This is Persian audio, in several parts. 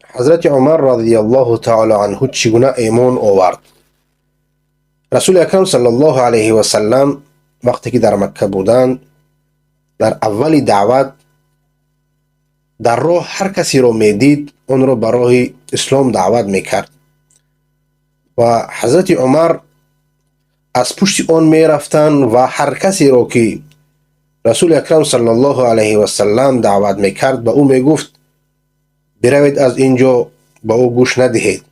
حضرت عمر رضی الله تعالی عنه چگونه ایمان آورد؟ رسول اکرم صلی الله علیه و سلم وقتی که در مکه بودند، در اول دعوت در راه هر کسی را میدید آن را به راه اسلام دعوت میکرد و حضرت عمر از پشت آن میرفتند و هر کسی را که رسول اکرم صلی الله علیه و سلم دعوت میکرد به او میگفت بروید از اینجا، به او گوش ندهید،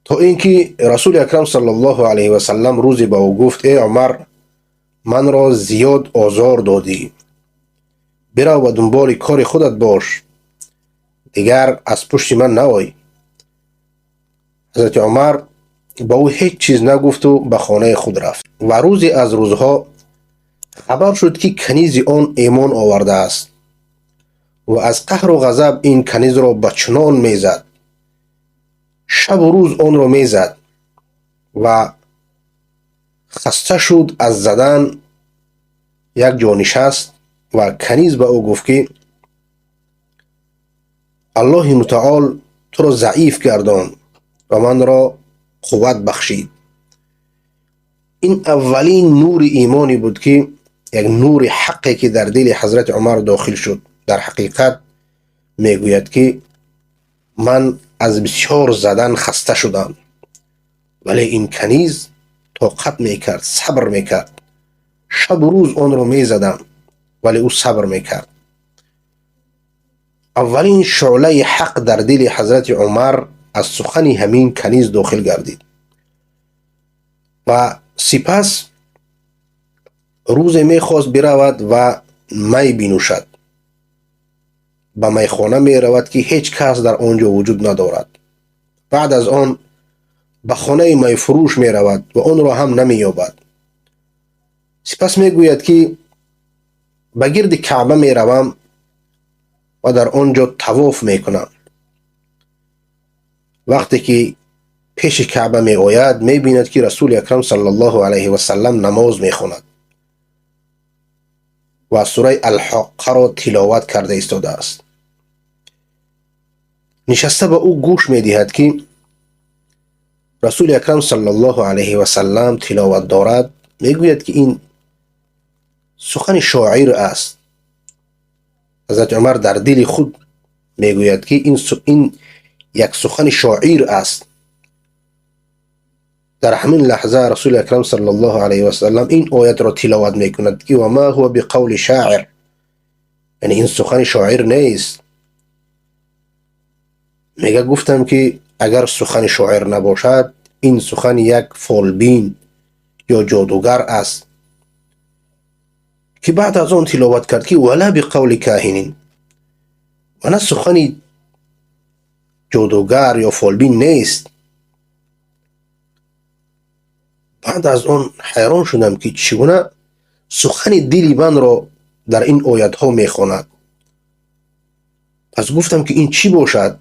تا اینکه رسول اکرم صلی الله علیه و سلم روزی به او گفت ای عمر، من را زیاد آزار دادی، برو و دنبال کار خودت باش، دیگر از پشت من نوای. حضرت عمر با او هیچ چیز نگفت و به خانه خود رفت و روزی از روزها خبر شد که کنیز آن ایمان آورده است و از قهر و غضب این کنیز را به چنان میزد، شب و روز آن را میزد و خسته شد از زدن، یک جا نشست و کنیز به او گفت که الله متعال تو را ضعیف گردان و من را قوت بخشید. این اولین نور ایمانی بود که یک نور حقی که در دل حضرت عمر داخل شد. در حقیقت میگوید که من از بسیار زدن خسته شدم، ولی این کنیز طاقت میکرد، صبر میکرد، شب و روز آن را میزدم ولی او صبر میکرد. اولین شعله حق در دل حضرت عمر از سخن همین کنیز داخل گردید و سپس روز میخواست برود و می بینوشد. به میخانه میرود که هیچ کس در آنجا وجود ندارد. بعد از آن به خانه میفروش میرود و آن را هم نمییابد. سپس میگوید که به گرد کعبه میروم و در آنجا طواف میکنم. وقتی که پیش کعبه می آید می بیند که رسول اکرم صلی الله علیه و سلم نماز می خواند و سوره الحاقه را تلاوت کرده ایستاده است. نشسته به او گوش می دهد که رسول اکرم صلی الله علیه و سلم تلاوت دارد. می گوید که این سخن شاعر است. حضرت عمر در دل خود می گوید که این یک سخن شاعر است. در همین لحظه رسول اکرم صلی الله علیه و سلم این آیت را تلاوت میکند که و ما هو بقول شاعر، یعنی این سخن شاعر نیست. میگه گفتم که اگر سخن شاعر نباشد این سخن یک فالبین یا جادوگر است، که بعد از آن تلاوت کرد که ولا بقول کاهن، و نه سخن جادوگر یا فالبین نیست. بعد از آن حیران شدم که چگونه سخن دل من را در این آیت ها میخواند. پس گفتم که این چی باشد؟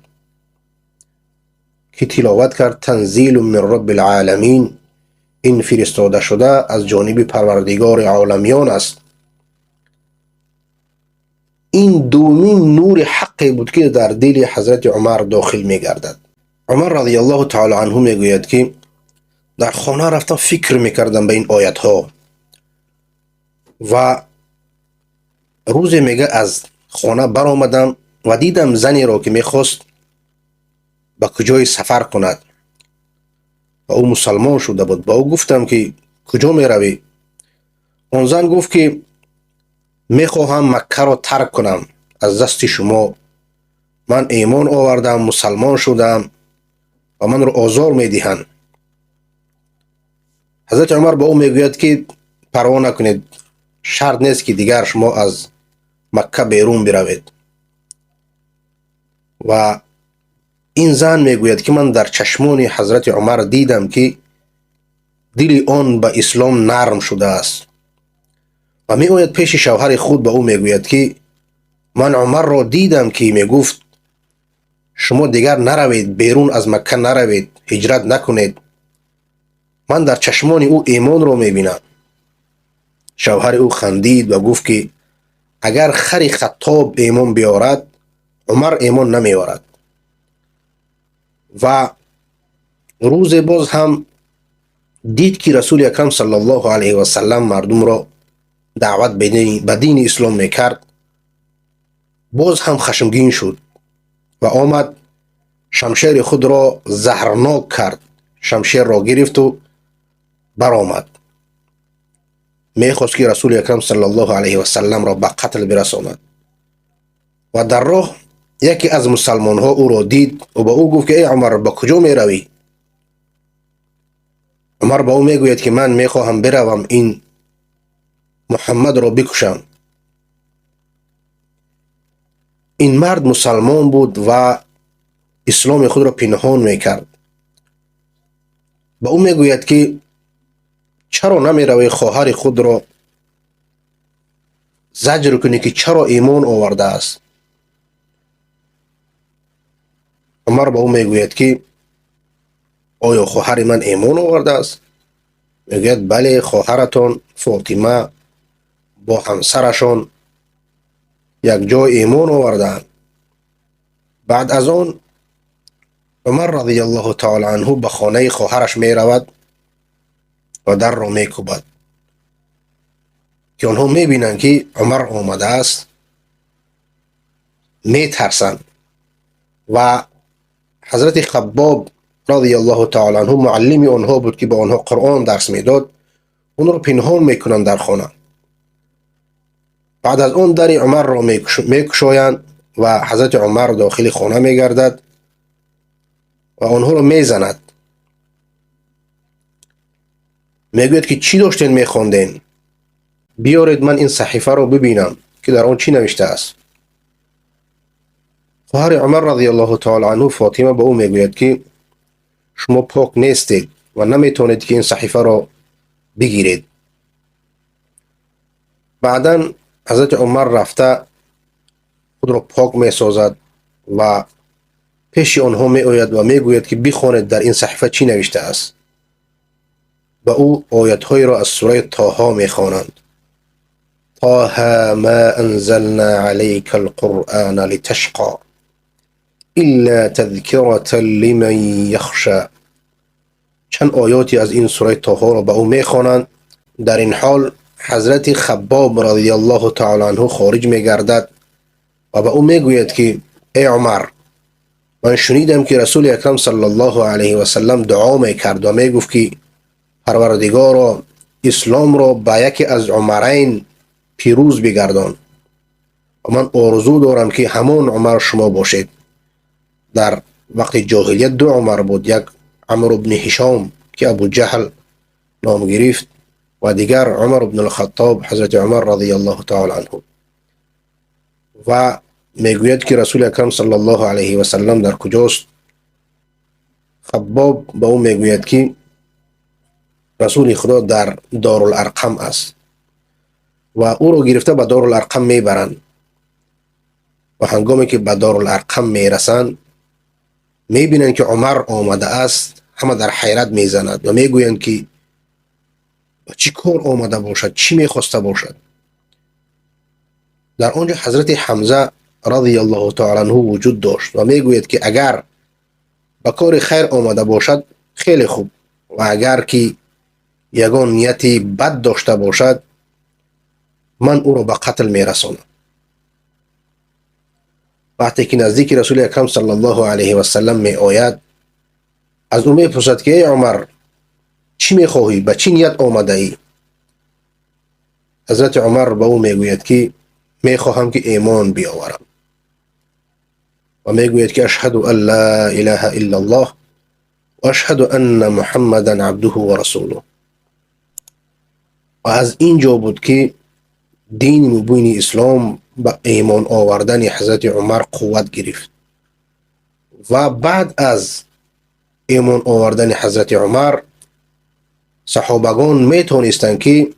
که تلاوت کرد تنزیل من رب العالمین، این فرستاده شده از جانب پروردگار عالمیان است. این دومین نور حقی بود که در دل حضرت عمر داخل میگردد. عمر رضی الله تعالی عنه میگوید که در خانه رفتم فکر میکردم به این آیت ها و روزی میگه از خانه برآمدم و دیدم زنی را که میخواست به کجای سفر کند و او مسلمان شده بود. با او گفتم که کجا میروی؟ آن زن گفت که میخواهم مکه را ترک کنم از دست شما، من ایمان آوردم، مسلمان شدم و من را آزار میدهند. حضرت عمر با او میگوید که پروا نکنید، شرط نیست که دیگر شما از مکه بیرون بروید. و این زن میگوید که من در چشمان حضرت عمر دیدم که دل آن به اسلام نرم شده است و می آید پیش شوهر خود به او میگوید که من عمر را دیدم که میگفت شما دیگر نروید، بیرون از مکه نروید، هجرت نکنید، من در چشمان او ایمان را میبینم. شوهر او خندید و گفت که اگر خر خطاب ایمان بیارد عمر ایمان نمیارد. و روز باز هم دید که رسول اکرم صلی الله علیه و سلم مردم را دعوت به دین اسلام میکرد، باز هم خشمگین شد و آمد شمشیر خود را زهرناک کرد، شمشیر را گرفت و برآمد. میخواست که رسول اکرم صلی الله علیه و سلم را به قتل برساند و در راه یکی از مسلمان ها او را دید و به او گفت که ای عمر، به کجا می روی؟ عمر به او میگوید که من میخواهم بروم این محمد را بکشم. این مرد مسلمان بود و اسلام خود را پنهان میکرد. به او میگوید که چرا نمیروی خواهر خود را زجر کنی که چرا ایمان آورده است؟ عمر به او میگوید که آیا خواهر من ایمان آورده است؟ میگوید بله، خواهرتان فاطمه با همسرشان یک جای ایمان آوردند. بعد از آن عمر رضی الله تعالی عنه به خانه خواهرش می رود و در را می کوبد که آنها می بینند که عمر آمده است، می ترسند و حضرت خباب رضی الله تعالی عنه معلم آنها بود که به آنها قرآن درس میداد، اون را پنهان میکنند در خانه. بعد از آن در عمر را میکشایند و حضرت عمر داخل خانه میگردد و آنها را میزند. میگوید که چی داشتین میخواندین؟ بیارید من این صحیفه را ببینم که در آن چی نوشته است. خواهر عمر رضی الله تعالی عنه فاطمه به او میگوید که شما پاک نیستید و نمیتونید که این صحیفه را بگیرید. بعدا حضرت عمر رفته خود را پاک میسازد و پیش آنها می آید و میگوید که بخوانید در این صحیفه چی نوشته است. به او آیت‌های را از سوره طه میخوانند. طه ما انزلنا علیک القرآن لتشقى الا تذکرة لمن یخشى. چند آیاتی از این سوره طه را به او میخوانند. در این حال حضرت خباب رضی الله تعالی عنه خارج میگردد و به او میگوید که ای عمر، من شنیدم که رسول اکرم صلی الله علیه و سلم دعا میکرد و میگفت که پروردگارا اسلام را به یکی از عمرین پیروز بگردان و من آرزو دارم که همان عمر شما باشید. در وقت جاهلیت دو عمر بود، یک عمر بن هشام که ابو جهل نام گرفت و دیگر عمر بن الخطاب، حضرت عمر رضی الله تعالی عنه. و میگوید که رسول اکرم صلی الله علیه و سلم در کجاست؟ خباب به او میگوید که رسول خدا در دارالارقم است و او را گرفته به دارالارقم میبرند و هنگامی که به دارالارقم میرسند میبینند که عمر آمده است، همه در حیرت میزند و میگویند که چی کار آمده باشد، چی میخواسته باشد. در آنجا حضرت حمزه رضی الله تعالی عنه وجود داشت و میگوید که اگر به کار خیر آمده باشد خیلی خوب و اگر که یگان نیتی بد داشته باشد من او را به قتل میرسانم. وقتی که نزدیک رسول اکرم صلی الله علیه و سلم می آید از او میپرسد که ای عمر، چی میخواهی؟ به چی نیت آمده ای؟ حضرت عمر به او میگوید که میخواهم که ایمان بیاورم و میگوید که اشهد ان لا اله الا الله و اشهد ان محمدا عبده و رسوله. و از اینجا بود که دین مبین اسلام به ایمان آوردن حضرت عمر قوت گرفت و بعد از ایمان آوردن حضرت عمر صحابگان میتونستند که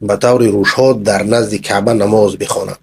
به طور روشها در نزد کعبه نماز بخوانند.